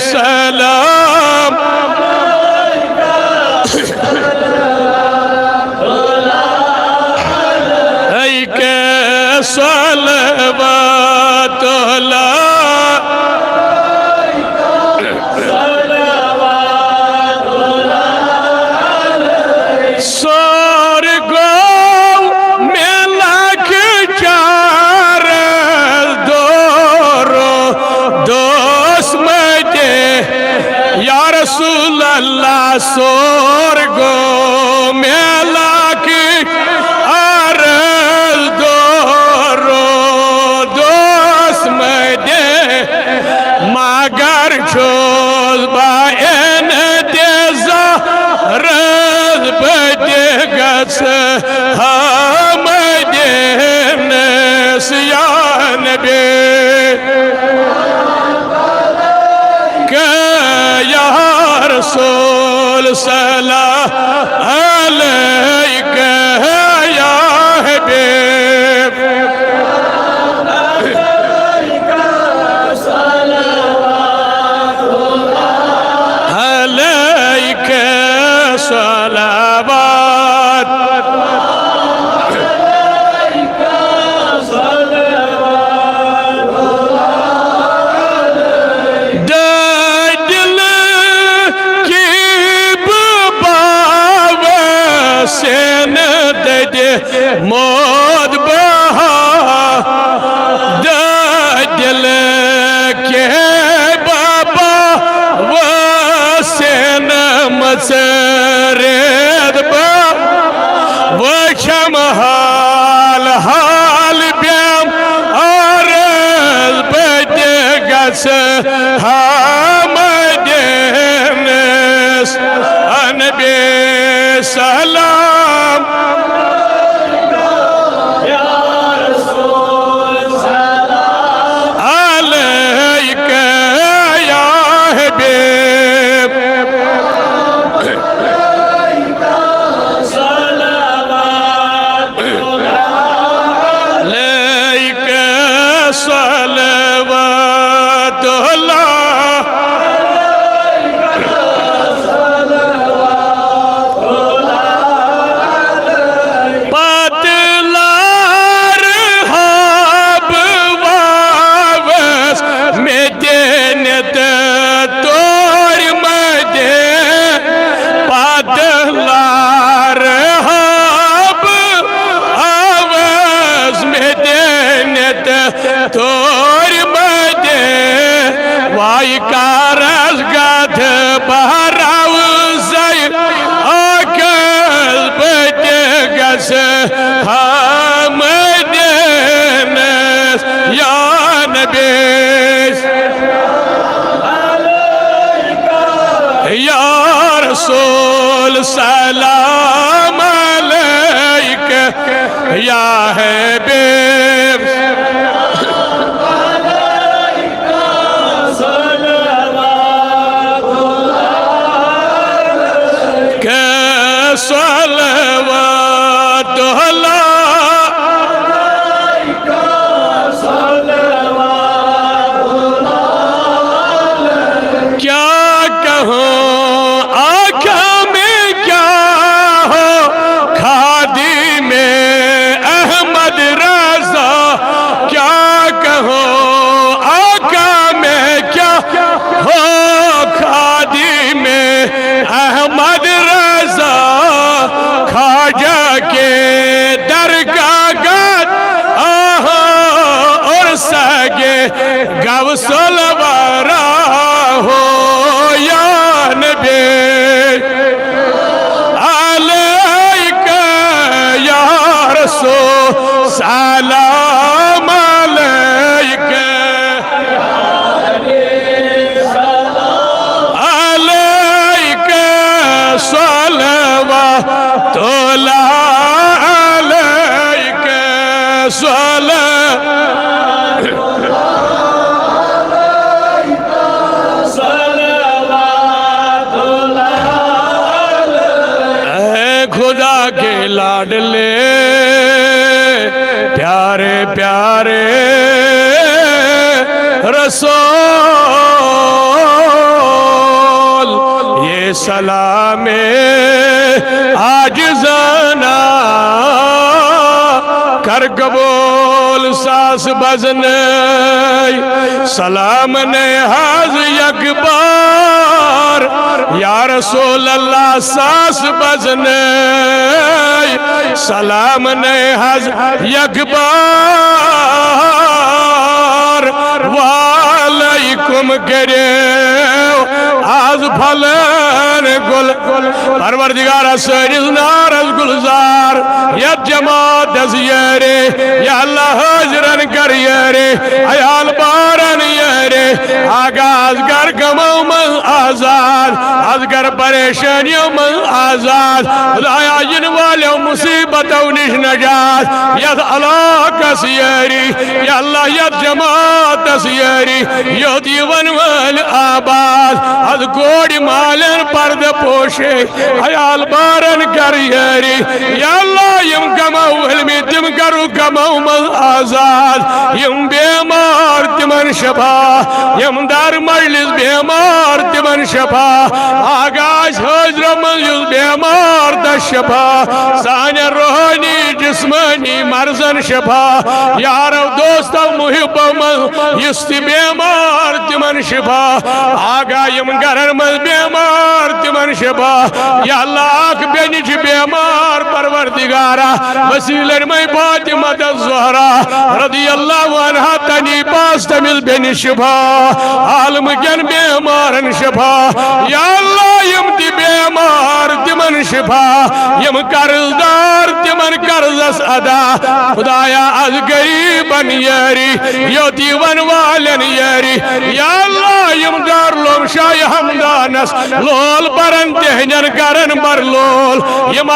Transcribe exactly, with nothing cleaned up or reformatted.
سلام علیک، صلوات اللہ۔ سور گو ملک چار دورو دوس مدے، یا رسول اللہ، سور گو ملک عرض دورو دوس مدے، مگر چھوس با انتظار، بہٕ تہِ گژھٕ ہا مدینس یا نبی۔ کہ یا رسول سلام علیک یا حبیب۔ علیک صلوات۔ دادل کی بابا سین ددے موت بہا۔ دادل کے بابا وسین مچرید با۔ وچھم حال حال بیم عرض بد گس حمدنس انبی سلام۔ علیک یا حبیب۔ علیک صلوات اللہ۔ پتہٕ لارٕ ہا بہٕ واوس مےٚ دِنہِ تہٕ تورِ مدِ۔ پتہٕ لارٕ ہا بہٕ آوس مےٚ دِنہِ تہٕ تورِ مدِ۔ وای کارس گتھ بہراو زے آکس بہٕ تہِ گژھٕ ہا مدینس یا نبی۔ یا رسول سلام علیک یا حبیب۔ کہ صلوات اللہ۔ کیا کہوں آقا میں کیا ہو خادم احمد رضا، کیا کہوں آقا میں کیا ہو خادم احمد رضا، خواجہ کے در کا گد آہو اور سگے غوث الورا ہو یا نبی۔ علیک یا رسول سلام علیک۔ علیک صلوات اللہ علیک صلوات۔ اے خدا کے لاڈلے، پیارے پیارے رسول سلام عاجزانہ کر قبول ساس بزنے۔ سلام نے حض یک بار یا رسول اللہ ساس بزنے۔ سلام نے حض یک بار وعلیکم کریو آز پھلن گل۔ پروردگارا سٲنِس نارس گلزار، یتھ جماعتس یٲرے، یا اللہ حٲضرن کر یٲرے، عیال بارن یٲرے، آغا از کر غمو منٛز آزاد، از کر پریشانیو منٛز آزاد، خدایا ینہٕ والیو مصیبتو نش نجات، یتھ علاقس یٲری، یا اللہ یتھ جماعتس یٲری، یوت یِوان وٲلۍ آباد، از کورِ مالٮ۪ن پردٕ پوشے، عیال بارن کر یٲری۔ یا اللہ، یم غمو ؤلمٕتۍ تِم کرو غمو منٛز آزاد، یم بیمار تِمن شفا، یم در مجلس بیمار تِمن شفا، آغا آسہِ حٲضرو منٛز یُس بیمار تس شفا، سانٮ۪ن روحٲنی جسمٲنی مرضن شفا، یارو دوستو محبو منٛز یُس تہِ بیمار تِمن شفا، آغا یم گرن منٛز بیمار تِمن شفا۔ یا اللہ، اکھ بیٚنہِ چھِ بیمار، پروردگارا، وسیلن میں فاطمہ الزہرا رضی اللہ عنہا تنی پاس تٔمِس بیٚنہِ شفا، عالم کٮ۪ن بیمارن شفا۔ یا اللہ، یم تہِ بیمار تِمن شفا، یم قرض دار تِمن قرضس ادا۔ خدایا، از غریبن یٲری، یوت یِوان والٮ۪ن یٲری۔ یا اللہ، یم دارالعلوم شاہ ہمدانس لول برن تہنٛدٮ۪ن گرن بر لول، یم